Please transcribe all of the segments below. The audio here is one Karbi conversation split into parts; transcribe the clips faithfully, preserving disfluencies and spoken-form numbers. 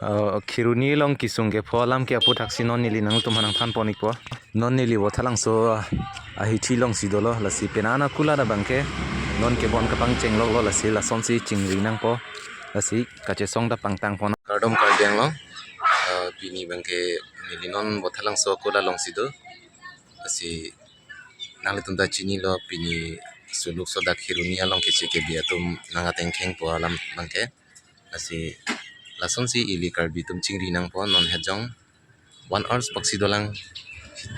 Uh, Kheroni along kesung kepho alam ke aputhaksi non neli nangtum aphan nangthan pon-ikpo. Non neli Vothatlangso ahithi alongsi dolo, lasi penang akulat abangke non kebon kapangchengloklo, lasi lasonsi chingri nangpo, lasi kachesong ta pangtang pon. Kardom Karbi Anglong, uh, pini abangke neli non Vothatlangso akulat alongsi do, lasi nanglitum ta chinilo pini suluk sodak Kheroni along keche kebe atum nang ateng khengpo alam abangke. Lasi lasonsi ili Karbi atum chingri nangpo, non hejong one hours paksi dolang,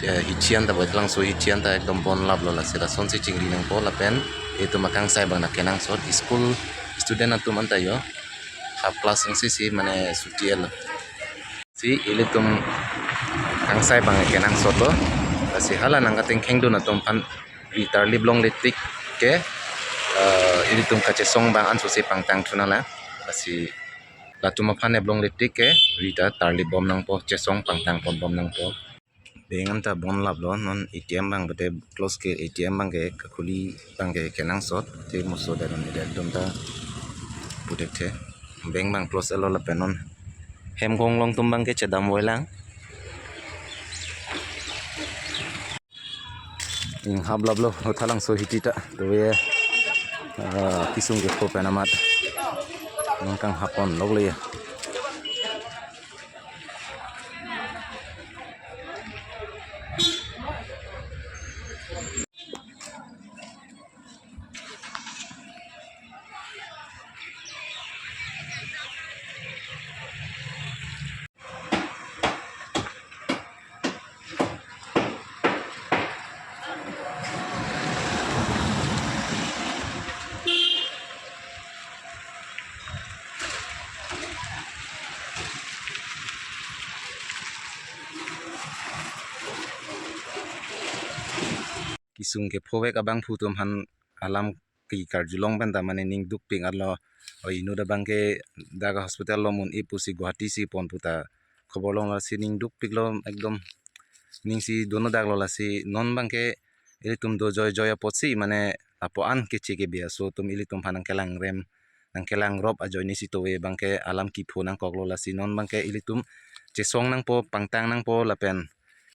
eh, hithi an ta, Vothatlangso hithi an ta ekdom bonlaplo, lasi lasonsi chingri nangpo lapen itum akangsai abang nangkenangsot, school student atum anta jo half class angsi si mane suti elo. Si ilitum kangsai abang kenangsotlo. Lasi hala nang ateng khengdun atum aphan ri tarlip longletik ke, eh, ilitum kachesong abang ansose pangtang thu nanglang. Lasi latum aphan eblongletik ke ri ta tarlip bom nangpo, chesong pangtang pon bom nangpo. Bank anta bonlaplo, non A T M abang pute close ke, A T M abangke kakhuli abangke kenangsot, te moso dai non dai atum ta puthekthe. Bank abang close elo lapen non hem kong along atum abangke chedam voilang. Inghaplaplo Vothatlangso hithi ta, to ye, ah, kesung kepho pen amat nangkanghap ponloklo ya. Kesung kephovek abangphu atum aphan alam kekarjulong pen ta mane ning dukpik arlo, o inut abangke dak hospital along un-e pusi Guwahati si pon pu ta khobor longlo, lasi ning dukpiklo, ekdom ning si donodaklo. Lasi non abangke ilitum do joijoi apotsi mane lapu-an keche kebe aso atum ilitum aphan nangkelangrem nangkelangrop ajoine si to ye abangke alam kepho nangkoklo. Lasi non abangke ilitum chesong nangpo, pangtang nangpo lapen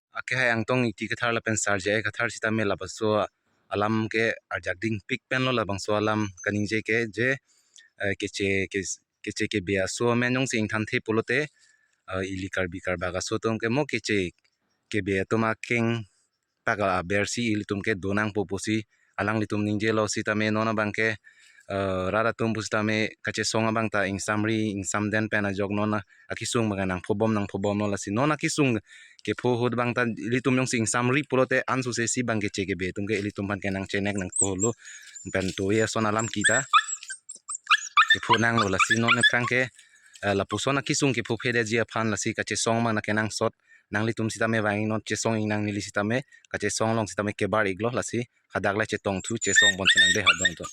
akehai Angtong Ingti Kathar lapen Sarjai Kathar sitame lapuson alam ke arjak dingpik penlo, labangso alam kaningje ke je, eh, keche ke, keche kebe aso amen jongsi ingthanthe pulote, eh, ili Karbi Karbak aso atum ke mo keche kebe atum akeng tak abersi ilitum ke donangpo pusi alanglitum ningjelo. Sitame non abangke, eh, rat atum pusitame kachesong abang ta ingsamri ingsamden pen ajok non akesung abang nangphobom nangphobomlo. Lasi non akesung kepho ahut abang ta ilitum jongsi ingsamri pulote ansose si abang keche kebe atum ke ilitum aphan ke nangchenek nangkolo, pen to ye ason alam kita kepho nanglo. Lasi non aphrang ke, eh, lapuson akesung kepho phedetji aphan lasi kachesong abang nangkenangsot, nanglitum sitame vang-ik non, chesong-ik nang neli sitame, kachesong along sitame kebar-iklo. Lasi hadak le chetong thu, chesong pon thu nang dei, hadong to.